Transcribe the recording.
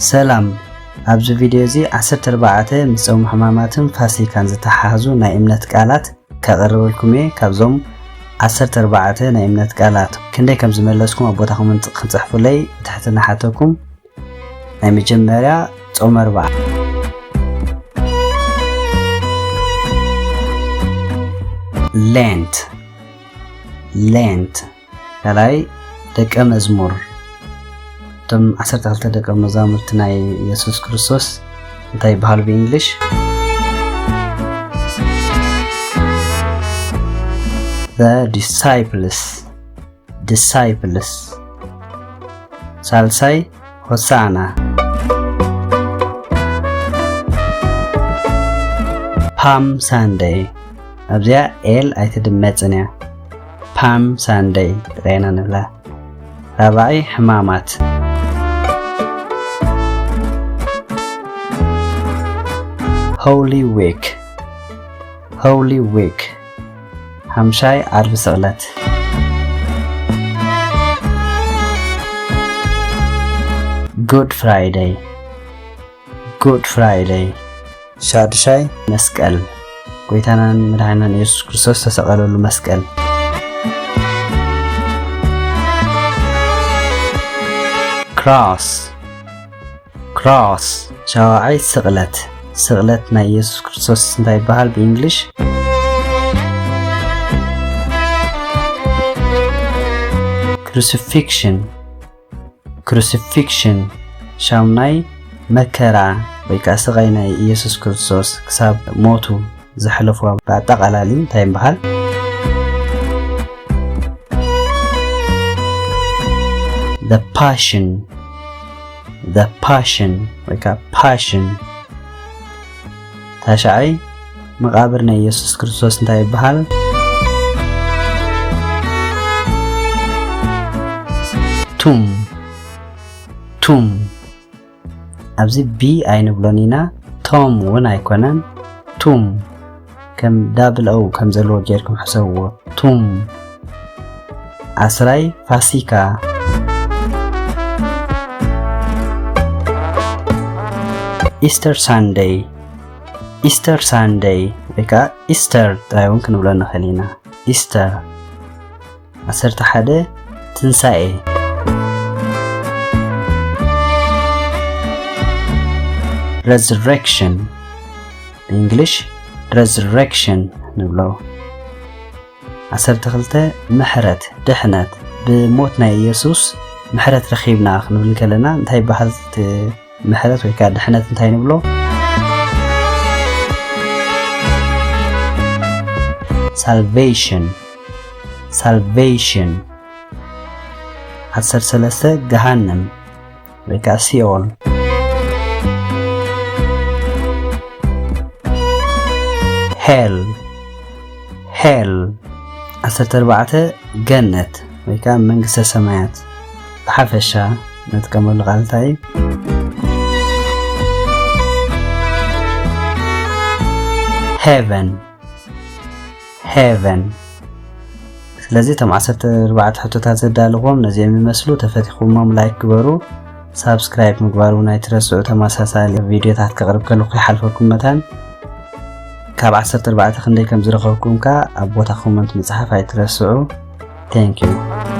ሰላም፣ ኣብዚ ቪድዮ እዚ ዓሰርተ ኣርባዕተ ምስ ጾም ሕማማትን ፋሲካን ዝተሓሓዙ ናይ እምነት ቃላት ከቕርበልኩም እየ። ካብዞም ዓሰርተ ኣርባዕተ ናይ እምነት ቃላት ክንደይ ከም ዝመለስኩም ኣብ ቦታ ኮመንት ክንጽሕፉለይ ብትሕትና ሓተኩም። ናይ መጀመርያ ጾም ኣርብዓ። ሌንት፣ ሌንት። ካልኣይ ደቀ መዝሙር። እቶም ዓሰርተ ክልተ ደቀ መዛሙርቲ ናይ የሱስ ክርስቶስ እንታይ ይበሃሉ ብእንግሊሽ? The disciples፣ disciples። ሳልሳይ ሆሳዕና። ፓም ሳንደይ። ኣብዚኣ ኤል ኣይትድመጽን እያ። ፓም ሳንደይ ጥራይ ኢና ንብላ። ራብዓይ ሕማማት። ሆሊ ዊክ፣ ሆሊ ዊክ። ሓምሻይ ዓርቢ ስቕለት። ጉድ ፍራይደይ፣ ጉድ ፍራይደይ። ሻድሻይ መስቀል፣ ጎይታናን መድሓኒናን ኢየሱስ ክርስቶስ ዝተሰቐለሉ መስቀል። ክራስ፣ ክራስ። ሻውዓይ ስቕለት፣ ስቕለት ናይ ኢየሱስ ክርስቶስ እንታይ ይበሃል ብእንግሊሽ? ክሩሲፊክሽን፣ ክሩሲፊክሽን። ሻምናይ መከራ ወይ ከዓ ስቓይ ናይ ኢየሱስ ክርስቶስ ክሳብ ሞቱ ዘሕለፍዋ ብኣጠቓላሊ እንታይ ይበሃል? The Passion፣ The Passion ወይ ከዓ ፓሽን። ታሽዓይ መቓብር ናይ ኢየሱስ ክርስቶስ እንታይ ይበሃል? ቱም፣ ቱም። ኣብዚ ቢ ኣይንብሎን ኢና፣ ቶም እውን ኣይኮነን። ቱም ከም ዳብል ኦ ከም ዘለዎ ጌርኩም ሕሰብዎ። ቱም። ዓስራይ ፋሲካ። ኢስተር ሳንደይ፣ ኢስተር ሳንደይ ወይ ከዓ ኢስተር ጥራይ እውን ክንብሎ ንኽእል ኢና። ኢስተር። ዓሰርተ ሓደ ትንሳኤ። ሬዝሬክሽን፣ ብእንግሊሽ ሬዝሬክሽን ንብሎ። ዓሰርተ ክልተ ምሕረት፣ ድሕነት። ብሞት ናይ ኢየሱስ ምሕረት ረኺብና ክንብል ከለና እንታይ ይበሃል? እቲ ምሕረት ወይ ከዓ ድሕነት እንታይ ንብሎ? ሳልቬሽን፣ ሳልቬሽን። ዓሰርተ ሰለስተ ገሃነም ወይ ከዓ ሲኦል። ሄል፣ ሄል። ዓሰርተ ኣርባዕተ ገነት ወይ ከዓ መንግስተ ሰማያት። ብሓፈሻ ንጥቀመሉ ቃል እንታይ እዩ? ሄቨን፣ ሄቨን። ስለዚ እቶም ዓሰርተ ኣርባዕተ ሕቶታት ዘዳለኹዎም ነዚኦም ይመስሉ። ተፈቲኹሞም ላይክ ግበሩ። ሳብስክራይብ ምግባር እውን ኣይትረስዑ። ተመሳሳሊ ቪድዮታት ከቕርብ ከለኹ ይሓልፈኩም መታን። ካብ ዓሰርተ ኣርባዕተ ክንደይ ከም ዝረኸብኩም ከኣ ኣብ ቦታ ኮመንት ምጽሓፍ ኣይትረስዑ። Thank you።